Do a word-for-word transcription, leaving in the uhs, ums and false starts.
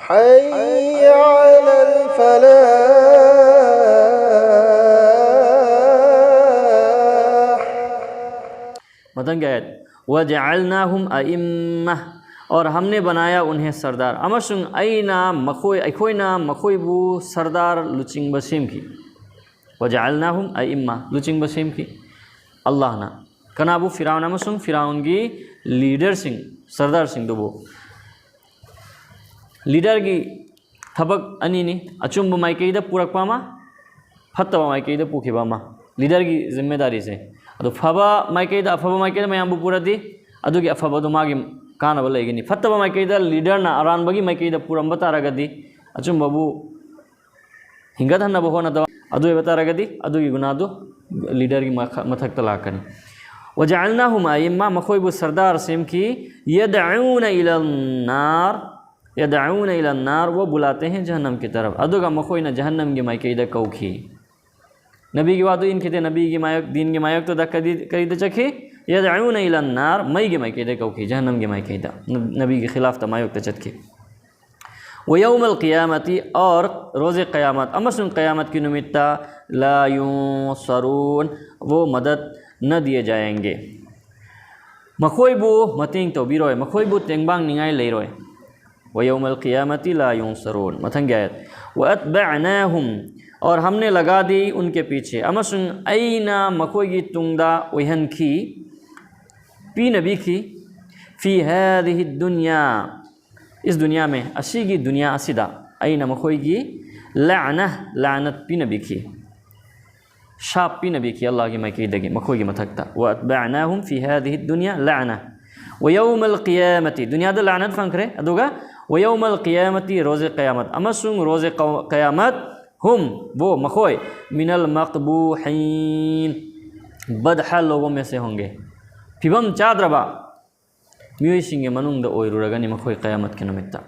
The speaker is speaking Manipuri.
حي على الفلاح. ꯃꯊꯪꯒꯤ ꯑꯥꯌꯠ, "وجعلناهم أئمة", ꯑꯣꯔ ꯍꯝꯅꯦ ꯕꯅꯥꯌꯥ ꯎꯟꯍꯦ ꯁꯔꯗꯥꯔ, ꯑꯃꯁꯨꯡ ꯑꯩꯅ ꯃꯈꯣꯏ ꯑꯩꯈꯣꯏꯅ ꯃꯈꯣꯏꯕꯨ ꯁꯔꯗꯥꯔ, ꯂꯨꯆꯤꯡꯕ ꯁꯦꯝꯈꯤ꯫ "وجعلناهم أئمة", ꯂꯨꯆꯤꯡꯕ ꯁꯦꯝꯈꯤ ꯑꯜꯂꯥꯍꯅ꯫ ꯀꯅꯥꯕꯨ? ꯐꯤꯔꯥꯎꯟ ꯑꯃꯁꯨꯡ ꯐꯤꯔꯥꯎꯟꯒꯤ ꯂꯤꯗꯔꯁꯤꯡ, ꯁꯔꯗꯥꯔꯁꯤꯡꯗꯨꯕꯨ꯫ ꯂꯤꯗꯔꯒꯤ ꯊꯕꯛ ꯑꯅꯤꯅꯤ: ꯑꯆꯨꯝꯕ ꯃꯥꯏꯀꯩꯗ ꯄꯨꯔꯛꯄ ꯑꯃ, ꯐꯠꯇꯕ ꯃꯥꯏꯀꯩꯗ ꯄꯨꯈꯤꯕ ꯑꯃ꯫ ꯂꯤꯗꯔꯒꯤ ꯖꯤꯝꯃꯦꯗꯥꯔꯤꯁꯦ꯫ ꯑꯗꯣ ꯐꯕ ꯃꯥꯏꯀꯩꯗ, ꯑꯐꯕ ꯃꯥꯏꯀꯩꯗ ꯃꯌꯥꯝꯕꯨ ꯄꯨꯔꯗꯤ, ꯑꯗꯨꯒꯤ ꯑꯐꯕꯗꯣ ꯃꯥꯒꯤ ꯀꯥꯟꯅꯕ ꯂꯩꯒꯅꯤ꯫ ꯐꯠꯇꯕ ꯃꯥꯏꯀꯩꯗ ꯂꯤꯗꯔꯅ ꯑꯔꯥꯟꯕꯒꯤ ꯃꯥꯏꯀꯩꯗ ꯄꯨꯔꯝꯕ ꯇꯥꯔꯒꯗꯤ, ꯑꯆꯨꯝꯕꯕꯨ ꯍꯤꯡꯒꯠꯍꯟꯅꯕ ꯍꯣꯠꯅꯗꯕ, ꯑꯗꯨ ꯑꯣꯏꯕ ꯇꯥꯔꯒꯗꯤ ꯑꯗꯨꯒꯤ ꯒꯨꯅꯥꯗꯨ ꯂꯤꯗꯔꯒꯤ ꯃꯈ-, ꯃꯊꯛꯇ ꯂꯥꯛꯀꯅꯤ꯫ "وجعلناهم أئمة", ꯃꯈꯣꯏꯕꯨ ꯁꯔꯗꯥꯔ ꯁꯦꯝꯈꯤ꯫ "يدعون إلى النار", "يدعون إلى النار", "वो बुलाते हैं जहन्नम की तरफ", ꯑꯗꯨꯒ ꯃꯈꯣꯏꯅ ꯖꯍꯟꯅꯝꯒꯤ ꯃꯥꯏꯀꯩꯗ ꯀꯧꯈꯤ꯫ ꯅꯕꯤꯒꯤ ꯋꯥꯗꯨ ꯏꯟꯈꯤꯗꯦ, ꯅꯕꯤꯒꯤ ꯃꯥꯌꯣꯛ, ꯗꯤꯟꯒꯤ ꯃꯥꯌꯣꯛꯇꯗ ꯀꯔꯤ, ꯀꯔꯤꯗ ꯆꯠꯈꯤ? "يدعون إلى النار", ꯃꯩꯒꯤ ꯃꯥꯏꯀꯩꯗ ꯀꯧꯈꯤ, ꯖꯍꯟꯅꯝꯒꯤ ꯃꯥꯏꯀꯩꯗ꯫ ꯅ-, ꯅꯕꯤꯒꯤ ꯈꯤꯂꯥꯐꯇ ꯃꯥꯌꯣꯛꯇ ꯆꯠꯈꯤ꯫ "ويوم القيامة", ꯑꯣꯔ ꯔꯣꯖꯦ ꯀꯌꯥꯃꯠ, ꯑꯃꯁꯨꯡ ꯀꯌꯥꯃꯠꯀꯤ ꯅꯨꯃꯤꯠꯇ, "لا ينصرون", "वो मदद न दिए जाएंगे", ꯃꯈꯣꯏꯕꯨ ꯃꯇꯦꯡ ꯇꯧꯕꯤꯔꯣꯏ, ꯃꯈꯣꯏꯕꯨ ꯇꯦꯡꯕꯥꯡꯅꯤꯡꯉꯥꯏ ꯂꯩꯔꯣꯏ꯫ "ويوم القيامة لا ينصرون", ꯃꯊꯪꯒꯤ ꯑꯥꯌꯠ, "وأتبعناهم", ꯑꯣꯔ ꯍꯝꯅꯦ ꯂꯒꯥ ꯗꯤ ꯎꯟꯀꯦ ꯄꯤꯆꯦ, ꯑꯃꯁꯨꯡ ꯑꯩꯅ ꯃꯈꯣꯏꯒꯤ ꯇꯨꯡꯗ ꯑꯣꯏꯍꯟꯈꯤ, ꯄꯤꯅꯕꯤꯈꯤ, "في هذه الدنيا", ꯏꯁ ꯗꯨꯅꯤꯌꯥ ꯃꯦ, ꯑꯁꯤꯒꯤ ꯗꯨꯅꯤꯌꯥ ꯑꯁꯤꯗ ꯑꯩꯅ ꯃꯈꯣꯏꯒꯤ ꯂꯥꯅ, ꯂꯥꯅꯠ ꯄꯤꯅꯕꯤꯈꯤ, ꯁꯥꯞ ꯄꯤꯅꯕꯤꯈꯤ ꯑꯜꯂꯥꯍꯒꯤ ꯃꯥꯏꯀꯩꯗꯒꯤ ꯃꯈꯣꯏꯒꯤ ꯃꯊꯛꯇ꯫ "وأتبعناهم في هذه الدنيا لعنة ويوم القيامة", ꯗꯨꯅꯤꯌꯥꯗ ꯂꯥꯅꯠ ꯐꯪꯈ꯭ꯔꯦ, ꯑꯗꯨꯒ "ويوم القيامة", ꯔꯣꯖꯦ ꯀꯌꯥꯃꯠ, ꯑꯃꯁꯨꯡ ꯔꯣꯖꯦ ꯀꯧ-, ꯀꯌꯥꯃꯠ, "هم", ꯕꯣ, ꯃꯈꯣꯏ, "من المقبوحين", बदहाल लोगों में से होंगे, ꯐꯤꯕꯝ ꯆꯥꯗ꯭ꯔꯕ ꯃꯤꯑꯣꯏꯁꯤꯡꯒꯤ ꯃꯅꯨꯡꯗ ꯑꯣꯏꯔꯨꯔꯒꯅꯤ ꯃꯈꯣꯏ ꯀꯌꯥꯃꯠꯀꯤ ꯅꯨꯃꯤꯠꯇ꯫